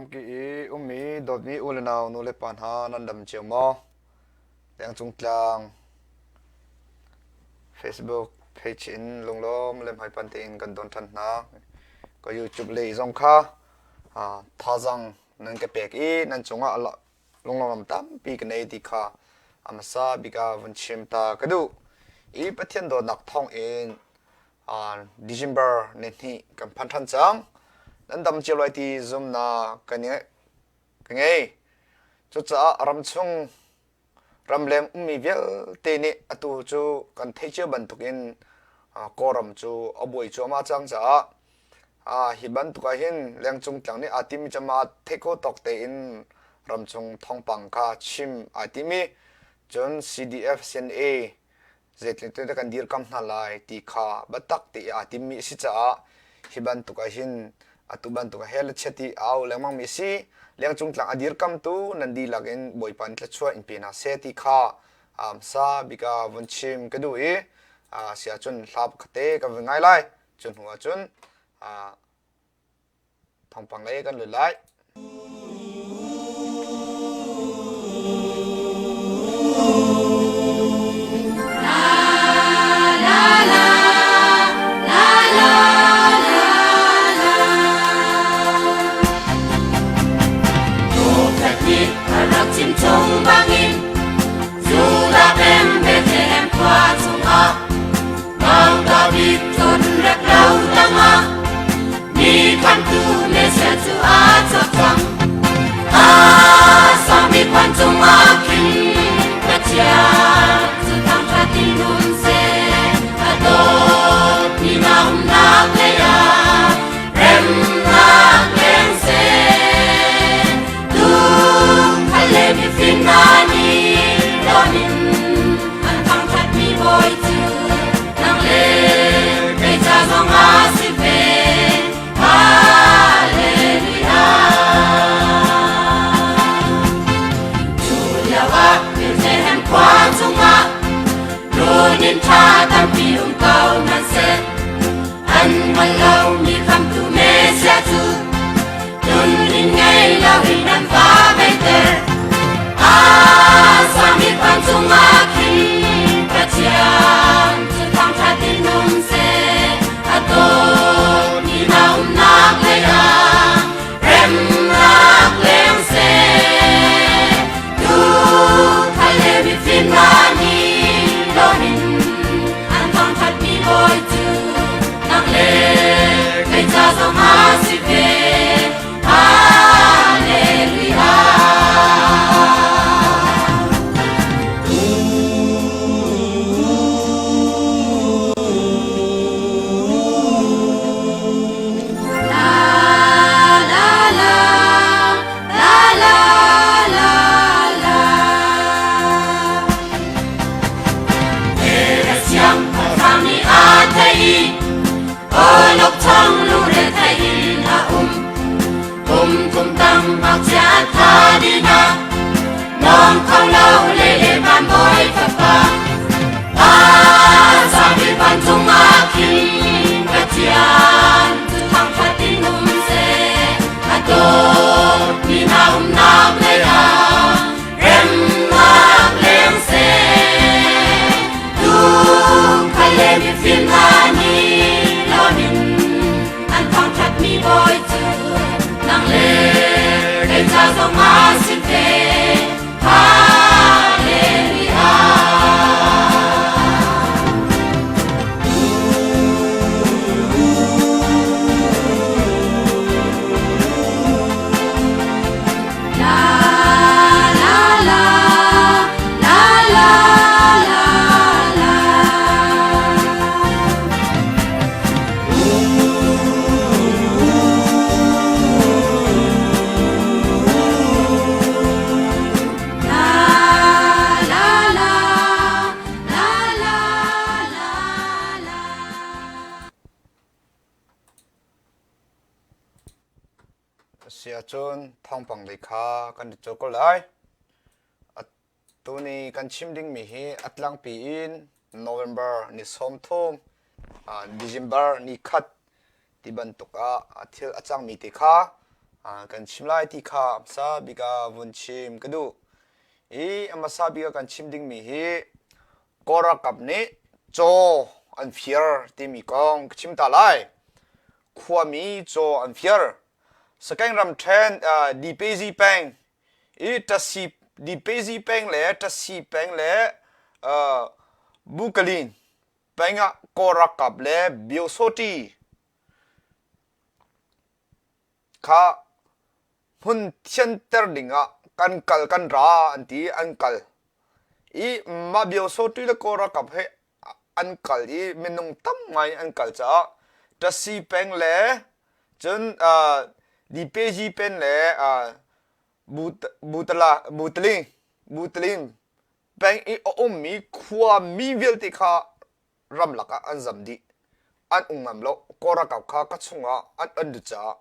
Ramki i ummi dawtmi u le nau nu le pa hna nan dam cio maw? Lengcung tlang Facebook page in lunglawm le hmaipan tein kan don ṭhan hna. Ka YouTube lei zong kha thazaang nan ka pek i nan cungah lunglawm tampi ka nei ti kha a hmasa bik ah vun chim ta ka duh. I Pathian dawtnak thawng in December ni hnih kan phan ṭhan cang. Nan dam cio lai ti zumnak ka ngei. Cucaah ramchung ramleng ummi vialte nih atu cu kan theih cio bantukin Kawlram cu a buai cuahmah cang caah hi bantuk ah hin lengcung tlang nih aa timmi cu mah theih khawh tawk tein ramchung thawngpang kha chim aa tim i cun CDF CNA zeitluk kan dirkam hna lai ti kha biatak te aa timmi a si caah hi bantuk ah hin atu bantuk ah hel chiat i au lengmang mi a si lengcung tlang a dirkamtu nan dihlak in Bawipa nih thluachuah in pe hna seh ti kha sa bika vun chim ka duh i si ahcun hla pakhat te ka vun ngai lai cu hnu ahcun Thawngpang lei kan lut lai. Rak chim chung bangin Judah peng Bethlehem khua chungah Nang David cun rek lo tangah Mi khamtu Messiah cu a cak cang. A sangmi khuan cungah khin Pathian cu thangṭhat in nun seh. A dawtmi na umnak lei ah remnak leng seh. Tuukhal le mifim hna nih lawm in an thangṭhatmi Bawi cu nang le kei ca zongah si ve. Hallelujah. Cu lioah Bethlehem khua chungah runinn ṭha tampi um ko hmanhseh an hngal lomi khamtu Messiah cu Tlun ngei loin an va beiter. A sami vancung ah khin Pathian cu thangṭhat in um seh. A dawtmi na umnak lei ah remnak leng seh. Tuukhal le mifim hna nih lawm in an thangṭhatmi Bawi cu nang le kei ca zongah si ve. Hallelujah. La la la la la la la. Siang thang nih a thei i awlokchong lungre thei in a um. Kum kum tang ngakchia tha dina nong kho lo le le van bawi fapa. A sami vancung ah khin Pathian cu thangṭhat in um seh. A dawtmi hna umnak lei ah remnak leng seh. Tuukhal le mifim hna nih lawm in an thangṭhatmi Bawi cu nang le kei ca zongah si ve. Hallelujah. La la la la la la la. La la la la la la la. Si ahcun thawngpang lei kha kan i caw ko lai. Tuni kan chim dingmi hi a tlangpi in November ni 30, December ni khat ti bantuk ah thil a cangmi te kha. Kan chim lai ti kha hmasa bik ah vun chim ka duh. I hmasa bik ah kan chim dingmi hi Kawl ralkap nih caw an fir timi kong ka chim ta lai. Khuami caw an fir. Sakeng ramṭhen Dipezi peng i Tasi Dipezi peng le Tasi peng le Bukalin peng ah Kawl ralkap le Byosoti kha hmun thianter dingah kan kal kan ra an ti an kal i mah Byosoti le Kawl ralkap he an kal i minung tam ngai an kal caah Tasi peng le cun Dipezi peng le Butala Butaling Butaling peng i a ummi khuami vialte kha ramlak ah an zam dih. An um ngam lo. Kawl ralkap kha ka chungah an an lut caah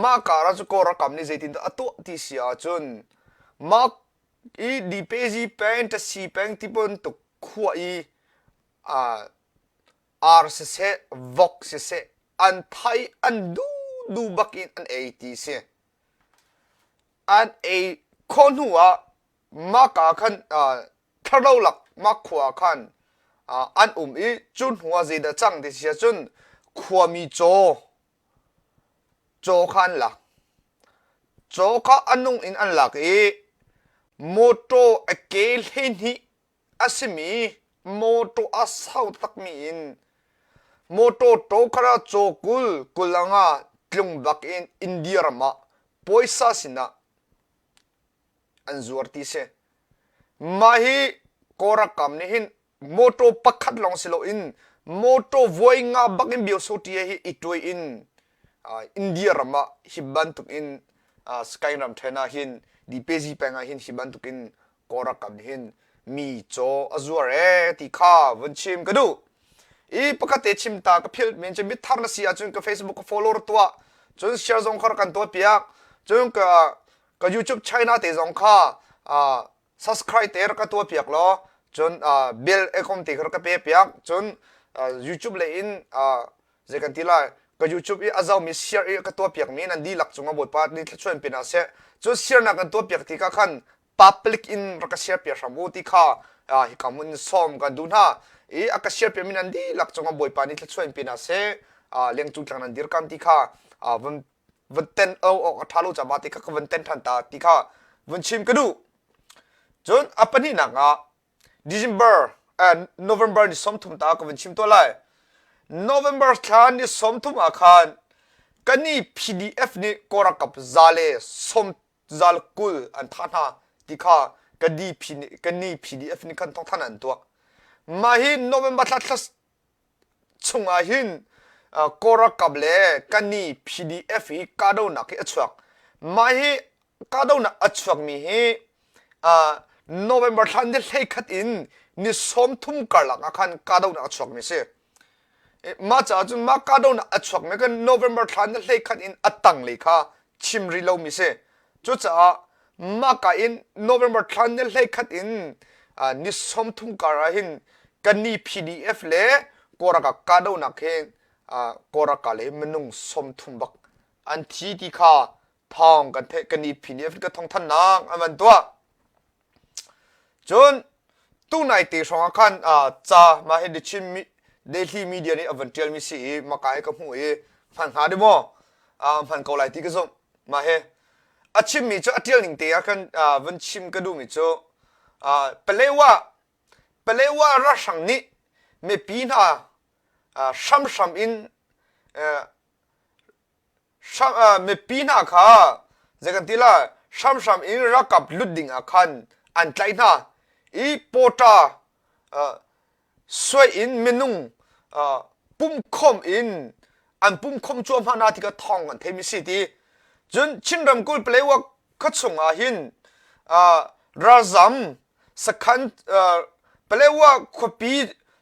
mah kar ah cu Kawl ralkap nih zeitindah a tuah ti si ahcun mah i Dipezi peng, Tasi peng ti bantuk khua i ar siseh, vok siseh an thai an duh bak in an ei ti si. An ei khawh hnu ah mah ka khan thlarau lak mah khua ah khan an um i cu hnu ah zeidah cang ti si ahcun khuami caw caw kha an lak. Caw kha a nung in an lak i mawṭaw a ke 12 a simi mawṭaw a sau takmi in mawṭaw tawkar ah caw 20 25 tlung bak in India ram ah puaisa sinah an zuar ti si. Mah hi Kawl ralkap nih hin mawṭaw pakhat lawng si loin mawṭaw voi nga bak in Byosoti hi i tuai in India ram ah hi bantuk in Sky ramṭhen ah hin Dipezi peng ah hin hi bantuk in Kawl ralkap nih hin mi caw a zuar ee ti kha vun chim ka duh. I pakhat te chim ta ka philh men cu mithar na si ahcun ka Facebook ka follow ra tuah cun share zong kha kan tuah piak cun ka ka YouTube China te zong kha subscribe te rak ka tuah piak law cun bell icon te kha rak ka pe piak cun YouTube lei in zei kan ti lai ka YouTube i a zomi share i ka tuah piak mi nan dihlak cungah Bawipa nih thluachuah in pe hna seh cun share na kan tuah piak ti ka khan public in rak ka share piak hram u ti kha hika hmun sawm kan duh hna i a ka share piak mi nan dihlak cungah Bawipa nih thluachuah in pe hna seh lengcung tlang nan dirkam ti kha vun vun ten awk a ṭha lo caah ti kha ka vun ten ṭhan ta ti kha vun chim ka duh. Cun a pahnihnak ah December November ni 30 ta ka vun chim tuah lai. November thla ni 30 ah khan kani PDF nih Kawlralkap za le sawm zal 20 an thah hna ti kha ka DP nih kani PDF nih khan thawngthan an tuah. Mah hi November thla thla chungah hin Kawl ralkap le Kani PDF hi kahdohnak hi a chuak. Mah hi kahdohnak a chuakmi hi November thla ni 11 in ni 30 karlak ah khan kahdohnak a chuakmi a si. Mah caah cun mah kahdohnak a chuakmi kan November thla ni 11 in a tanglei kha chim rih lomi si. Cucaah mahka in November thla ni 11 in ni 30 kar ah hin kanni PDF le Kawlralkap kahdohnak hi Kawlralkap le minung 30 bak an thi ti kha thawng kan theih kanni PDF ka thawngthannak an van tuah. Cun tunai te hrawng ah khan ca mah hi The Chin Daily Media nih a van ṭialmi si i maka hi ka hmuh i hman hnga di maw hman ko lai ti ka zumh. Mah hi a chimmi cu a ṭial ning te ah khan van chim ka duhmi cu Palewa Palewa ralhrang nih mipi hna hramhram in mipi hna kha zei kan ti lai hramhram in ralkap lut ding ah khan an tlaih hna i pawṭa suai in minung pumkhawm in an pumkhawm cuahmah hna ti kha thawng kan theimi si ti cun Chin ramkulh Palewa khuachung ah hin ralzam sakhan Palewa khuapi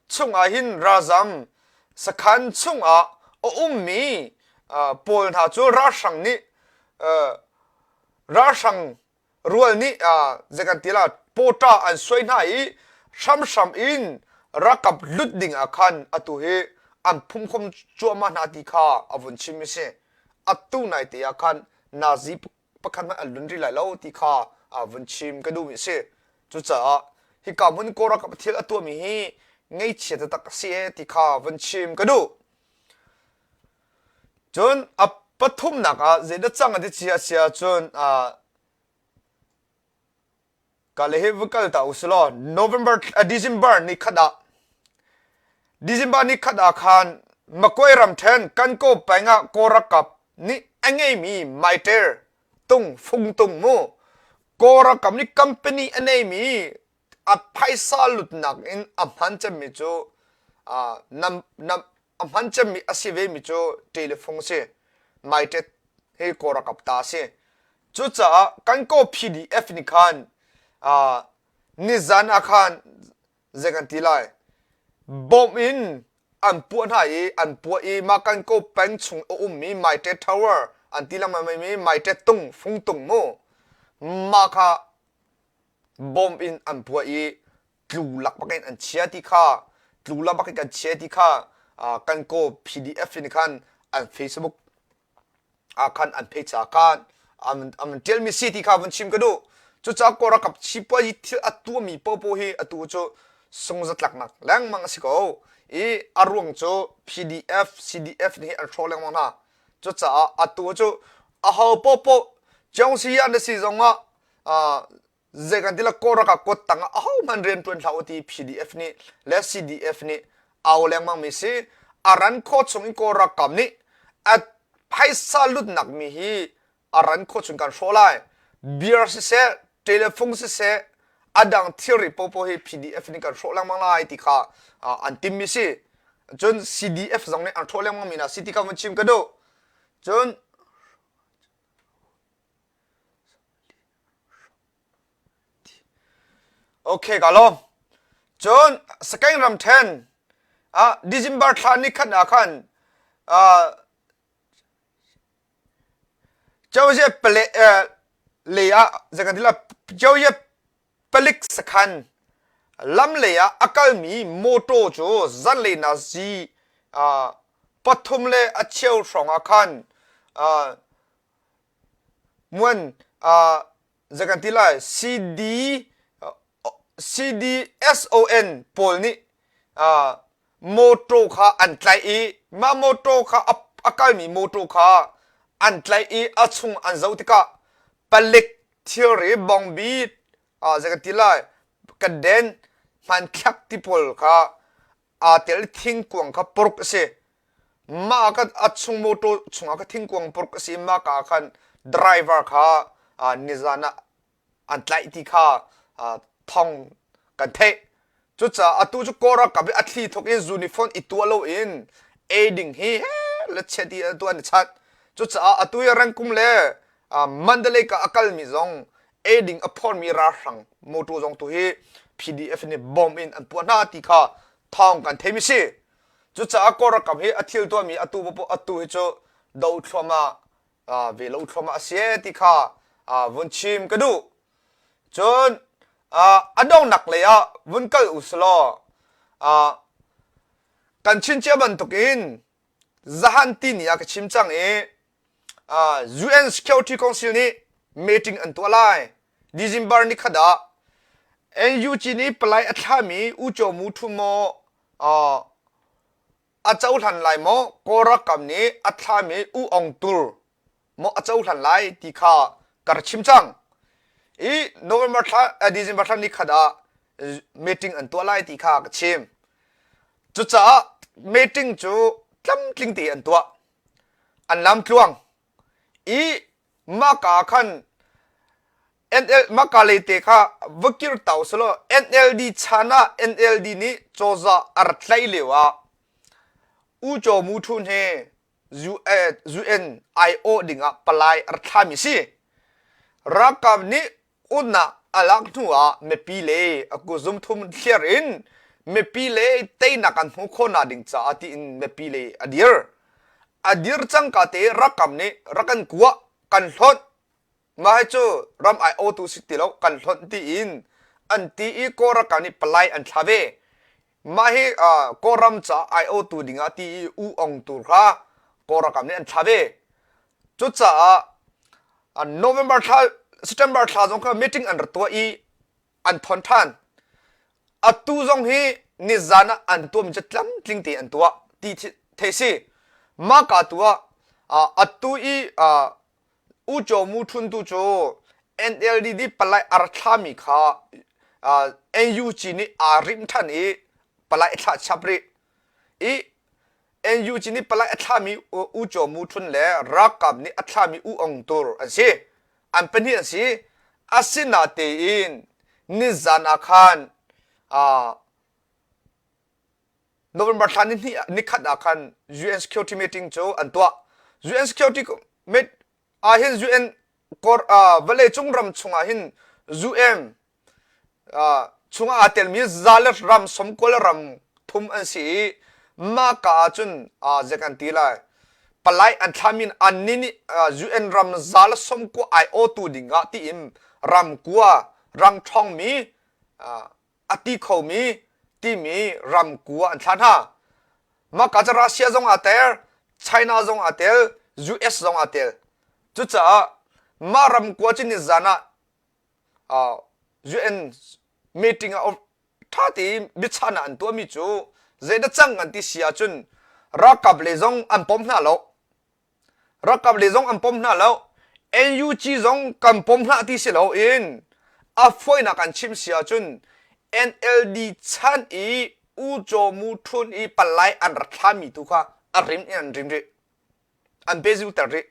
chungah hin ralzam sakhan chungah a ummi pawl hna cu ralhrang nih ralhrang rual nih zei kan ti la pawṭa an suai hna i hramhram in ralkap lut ding ah khan atu hi an phumkhom cuahmah hna ti kha a vun chim a si. Atu nai te ah khan. Nazi pakhat hmanh an lun rih lai lo ti kha vun chim ka duhmi a si. Cucaah hika hmun Kawlram thil a tuahmi hi ngaihchia taktak a si ee ti kha vun chim ka duh. Cun a pathumnak ah zeidah cang a ti cia a si ahcun Ka le hi va kal ta usih law November December ni khat ah December ni khat ah khan Makoi ramṭhen Kankaw peng ah Kawl ralkap nih a ngeimi Maiter tung fung tung mu Kawl ralkap nih company a neimi a phaisa lutnak in a hman cemmi cu nam nam a hman cemmi a si vemi cu telefung a si. Maitet hi Kawl ralkap ta a si. Cucaah kan kaw PDF nih khan nizan ah khan zei kan ti lai bomb in an puah hna i an puah i mah kan kaw peng chung a ummi Maitet Tower an ti lengmang mi Maitet tung fung tung mu mah kha bomb in an puah i tlu lak bak in an chia ti kha tlu lak bak in kan chia ti kha kan kaw PDF in khan an Facebook ah khan an page ah khan an an ṭialmi si ti kha vun chim ka duh. Cucaah Kawl ralkap sipuazi thil a tuahmi popo hi atu cu sungzatlaknak lengmang a si ko. I a ruang cu PDF, CDF nih an hrawh lengmang hna. Cucaah atu cu aho popo Jiangxi an si zongah zei kan ti la Kawl ralkap kut tang ah ahohmanh rian ṭuan hlah u ti PDF nih le CDF nih au lengmang mi si. A ran khawh chung in Kawl ralkap nih a phaisa lutnak mi hi a ran khawh chung kan hrawh lai. Beer siseh, telephone siseh, a dang thilri popo hi PDF nih kan hrawh lengmang lai ti kha an tim mi si. Cun CDF zong nih an hrawh lengmang mi hna si ti kha vun chim ka duh. Cun Okay ka lawm. Cun Sakaing ramṭhen ah December thla nikhat ah khan cozah pale lei ah zei cozah palik sakhan lam lei ah a kalmi mawṭaw cu zanlei nazi pathum le a cheu hrawng ah khan Muan zei kan ti lai CD CDSON pawl nih mawṭaw kha an tlaih i mah mawṭaw kha a kalmi mawṭaw kha an tlaih i a chung an zoh tikah palik thilri bawngbi zei kan ti lai kaden hmanthlak ti pawl kha aa tel thingkuang kha poruk a si. Mah ka a chung motor chungah ka thingkuang poruk a si mah ka khan driver kha nizan ah an tlaih ti kha thong kan theih. Cucaah atu cu Kawl ralkap i a thli thawk in uniform i tuah loin ei ding hi he le chet i atu an i chanh. Cucaah atu hi Rangkum le Mandalay ka a kalmi zong ei ding a phormi ralhrang motor zong tu hi PDF nih bomb in an puah hna ti kha thawng kan theimi si. Cucaah Kawl ralkap hi a thil tuahmi atu atu hi cu do thluahmah ve lo thluahmah a si ti kha vun chim ka duh. Cun a donghnak lei ah vun kal u selaw kan chin cia bantukin zahan tini ah ka chim cang i UN Security Council nih meeting an tuah lai. December ni khat ah NUG nih palai a thlami U Kyaw Mu Thu maw a cohlan lai maw Kawl ralkap nih a thlami U Aung Tur maw a cohlan lai ti kha ka rak chim cang. I November thla December thla ni khat ah meeting an tuah lai ti kha ka chim. Cucaah meeting cu tlamtling te an tuah. An lam tluang. I maka khan NL maka lei te kha va kir tau selaw NLD chan ah NLD nih cozah a rat tlaih lio ah U Kyaw Mu Thun he UN aiawh dingah palai a rat thlami si. Ralkap nih uknak a lak hnu ah mipi le a kuzum thum thliar in mipi le teinak an hmuh khawhnak ding caah tiin mipi le a dir. A dir cangka te ralkap nih rak kan kuah, kan hlonh. Mah hi cu ram aiawhtu si ti lo, kan hlonh tiin an ti i Kawl ralkap nih palai an thla ve. Mah hi Kawlram ca aiawhtu dingah ti i U Aung Tur kha Kawl ralkap nih an thlah ve. Cucaah November thla September thla zong kha meeting an rak tuah i an thon ṭhan. Atu zong hi nizan ah an tuahmi cu tlamtling tein an tuah ti theih si. Mah ka tu ah atu i U Kyaw Mu Htun tu cu NLD nih palai a rak thlami kha NUG nih aa rimh ṭhan i palai a thlah chap rih. I NUG nih palai a thlami U Kyaw Mu Htun le ralkap nih a thlami U Aung Tur an si. An pahnih an si. Asinatein nizan ah khan November thla ni hnih nikhat ah khan UN Security Meeting cu an tuah. UN Security met ah hin UN kor vawleicung ram chungah hin UN chungah aa telmi za le ram somkual ram thum an si i mah ka ah cun zek an ti lai palai an thlami an nih nih UN ram za le somkua aiawtu ding ah tiin ram kua ram ṭhawngmi a ti khomi timi ram kua an thlah hna. Mah ka cu Russia zong aa tel, China zong aa tel, US zong aa tel. Cucaah mah ram kua cu nizan ah UN meeting ah ṭha tein biachahnak an tuahmi cu zeidah cang an ti si ahcun ralkap lei zong an pom hna lo. Ralkap lei zong an pom hna lo. NUG zong kan pom hna ti si loin a fawinak an chim si ahcun NLD chan i U Caw Mu Htun i palai an rak thlami tu kha a rim in an rim rih. An pehzulter rih.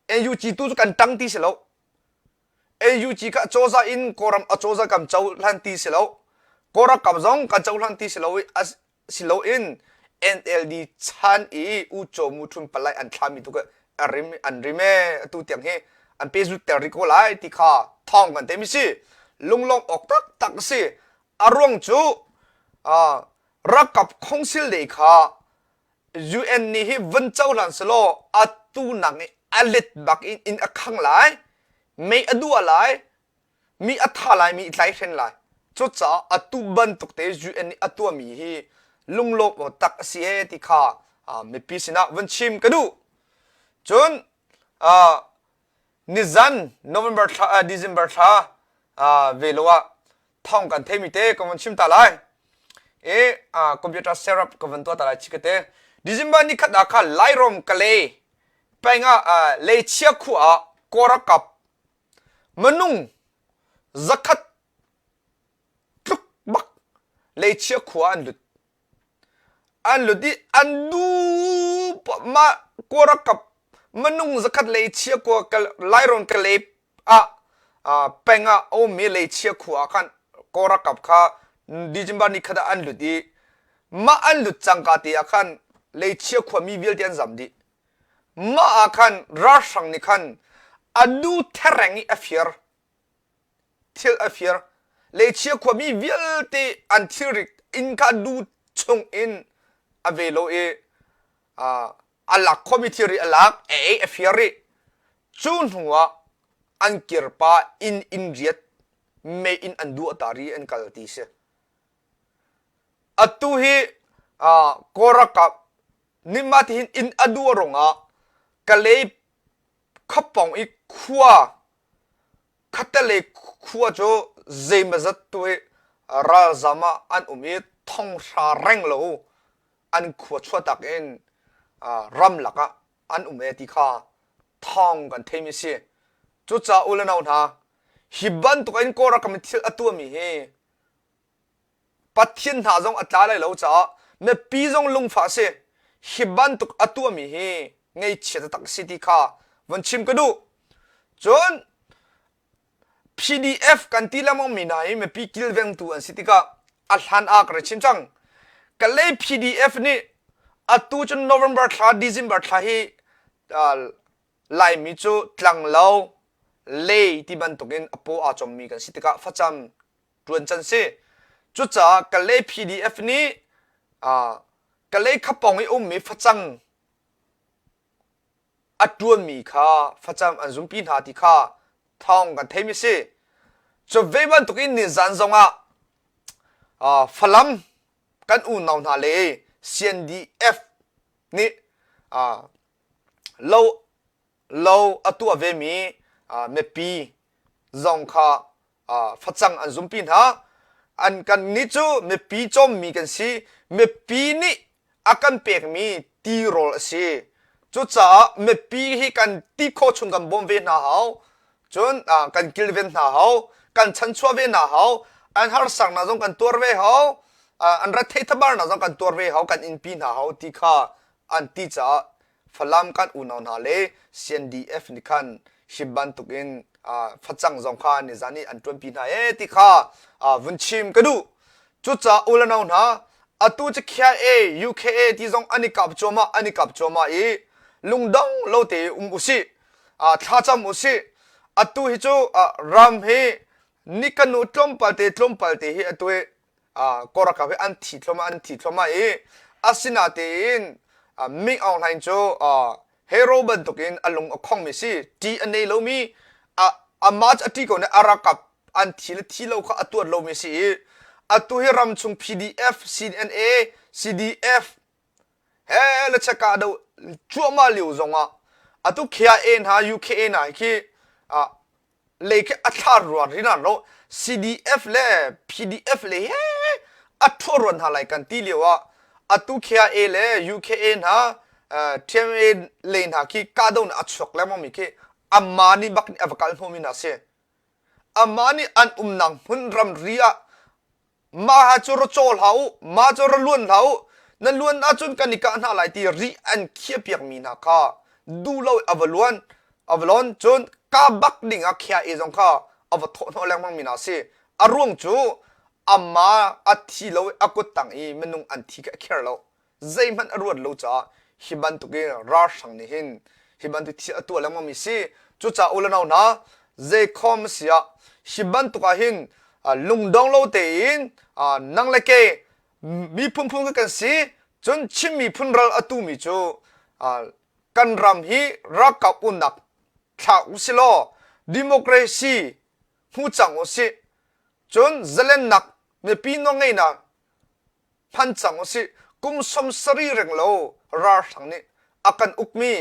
NUG tu cu kan ṭang ti si lo. NUG kha cozah in Kawlram a cozah kan cohlan ti si lo. Kawlram kam zong kan cohlan ti si lo i si loin NLD chan i U Caw Mu Htun palai an thlami tu a rim an rim e atu tiang hi an pe zut ter rih ko lai ti kha thawng kan temi si lunglawm awk tak tak si a ruang cu rakap khongsil lei kha UN nih hi vun cohlan selaw atu nak i a let bak in in a khang lai mei a duah lai mi a tha lai mi i tlaihren lai cucaah atu bantuk te UN nih a tuahmi hi lunglawm aw tak a si e ti kha mipi sinah vun chim ka duh cun nizan November thla December thla ve lo ah thawng kan theimi te ka vun chim ta lai e computer setup ka vun tuah ta lai chikate December ni khat ah kha Lairom Kalay peng ah Leichia khua ah Kawrakap Minung zakhat tluk bak leichia khua an lut. An lut i an du mah kawlralkap minung zakhat leichia khua Lairawn Kalay ah peng ah a ummi leichia khua ah khan kawlralkap kha December nikhat ah an lut i mah an lut cangka te ah khan leichia khuami vialte an zam dih. Mah ah khan ralhrang nih khan a nu thereng i a fir. Thil a fir. Leichia khuami vialte an thilri inn kha nu chung in a ve lo i a lak khomi thilri a lak, a ei a fir rih. Cu hnu ah an kirpa inn inn riat mei in an duah ta ri an kal ti si. Atu hi Kawl ralkap nih mah tihin inn a duah ruangah Kalay khuapawng i khua khattelei khua cu zeimawzat tu hi ralzam ah an um i thonghra reng lo an khua chuahtak in ramlak ah an um e ti kha thawng kan theimi si. Cucaah u le nau hna, hi bantuk in Kawl ralkap nih thil a tuahmi hi Pathian hna zong a tla lai lo caah mipi zong lungfah si. Hi bantuk a tuahmi hi ngeichia taktak si ti kha von chim ka duh. Cun PDF kan ti lengmang mi hna hi mipi kilvengtu an si tikah a hlan ah ka rak chim cang. Kalay PDF nih atu cun November thla, December thla hi Laimi cu tlanglo, lei ti bantukin a paw aa cawmmi kan si tikah facam ṭuan can si. Cucaah Kalay PDF nih Kalay khapawng i ummi facang a ṭuanmi kha facang an zumpi hna ti kha thawng kan theimi si. Cu ve bantukin nizan zongah Falam kan unau hna le CNDF nih lo Lo a tuah vemi mipi zong kha facang an zumpi hna. An kan nih cu mipi cawmmi kan si. Mipi nih a kan pekmi tirawl a si. Cucaah mipi hi kan ti khawh chung kan bawm ve hna hau. Cun kan kilven hna hau. Kan chanchuah ve hna hau. An harsaknak zong kan tuar ve hau. An rethei thabarnak zong kan tuar ve hau. Kan innpi hna hau ti kha an ti caah Falam kan unau hna le CNDF nih khan hi bantukin facang zong kha nizan i an ṭuanpi hna ee ti kha vun chim ka duh. Cucaah u le nau hna, atu cu KIA, UKA ti zong an i kap cuahmah, an i kap cuahmah i lungdong lo te um usih, thlacam usih. Atu hi cu ram hi ni kan nu tlawmpal te tlawmpal te hi atu hi Kawlralkap hi an thi thluahmah an thi thluahmah i asinatein Ming Aung Hlaing cu hero bantukin a lung a khongmi si ṭih a nei lomi amah cu a ṭih ko nain a ralkap an thi le thi lo kha a tuat lomi si i atu hi ramchung PDF, CNA, CDF he le cheka do cuahmah lio zongah atu KIA hna UKA hna khi lei khi a thla ruan ri nan lo CDF le PDF le he a thuah ruan hna lai kan ti lio ah atu KIA le UKA hna TMA le hna khi kahdohnak a chuak lengmang mi khi amma nih bak nih a va kal hnawmi hna si amma nih an umnak hmun ramri ah Mah ha cu ra caw hlah u, mah cu ra luan hlah u, na luan ahcun kan i kah hna lai ti ri an khiahpiakmi hna kha duh lo a va luan, a va lawn cun ka bak ding ah khia e zong kha a va thawh hnawh lengmang mi hna a si. A ruang cu amah a thi lo i a kut tang i minung an thi kha a kher lo. Zeihmanh a ruat lo caah hi bantuk in ralhrang nih hin hi bantuk thil a tuah lengmang mi si. Cucaah u le nau hna, zeikhom a si ah hi bantuk ah hin lungdong lo tein nang le kei miphun phun kan si cun Chin miphun ral a tumi cu kan ram hi ralkap unnak thlah u si law democracy hmu cang u sih cun zalennak mipi nawlngeihnak hman cang usih kum 70 reng lo ralhrang nih a kan ukmi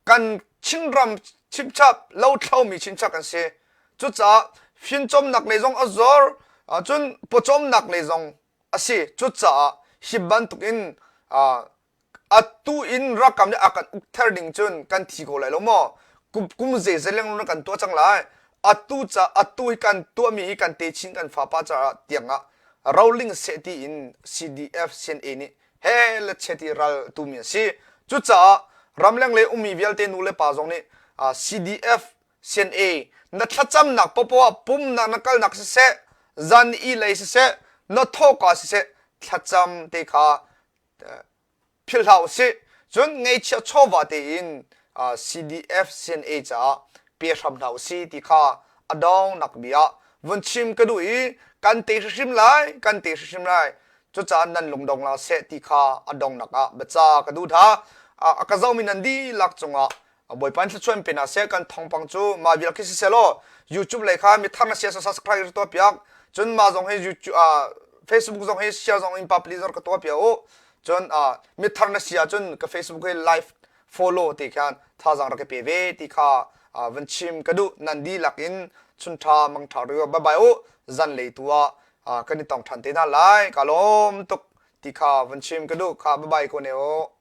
kan Chinram chimchap lothlomi chinchap kan si cucaah fimcawmnak lei zong a zor cun pawcawmnak lei zong a si cucaah hi bantuk in atu in ralkap nih a kan uk ther ding cun kan thi ko lai lo maw kum kum zeizei lengluang kan tuah cang lai atu ca atu hi kan tuahmi hi kan techin kan fapa caah tiang ah roling seh tiin CDF CNA nih he le che ti ral tumi a si cucaah ramleng le ummi vialte nu le pa zong nih CDF CNA na thlacamnak popoah pumnak na kalnak siseh zan i lei siseh na thawka siseh thlacam te kha philh hlah usih. Cun ngeihchiah chawva tein CDF CNA caah pe hram hna usih ti kha a dongnak bia ah vun chim ka duh i kan te hrimhrim lai, kan te hrimhrim lai. Cucaah nan lungdong la seh ti kha a dongnak ah biaca ka duh hna. A ka zohmi nan dihlak cungah Bawipa in thluachuah in pe hna seh kan thawngpang cu mah vial khi siseh law YouTube lei kha mithar na sia subscribe tuah piak cun mah zong hi YouTube Facebook zong hi share zong in public zor ka tuah piak u cun mithar na sia cun ka Facebook hi live follow ti khan thazang rak ka pe ve ti kha van chim ka duh nan dihlak in chun tha mang tha rio bye bye u zan lei tu ah kan i tong than te hna lai ka lawm tuk ti kha van chim ka duh kha bye bye ko ne u.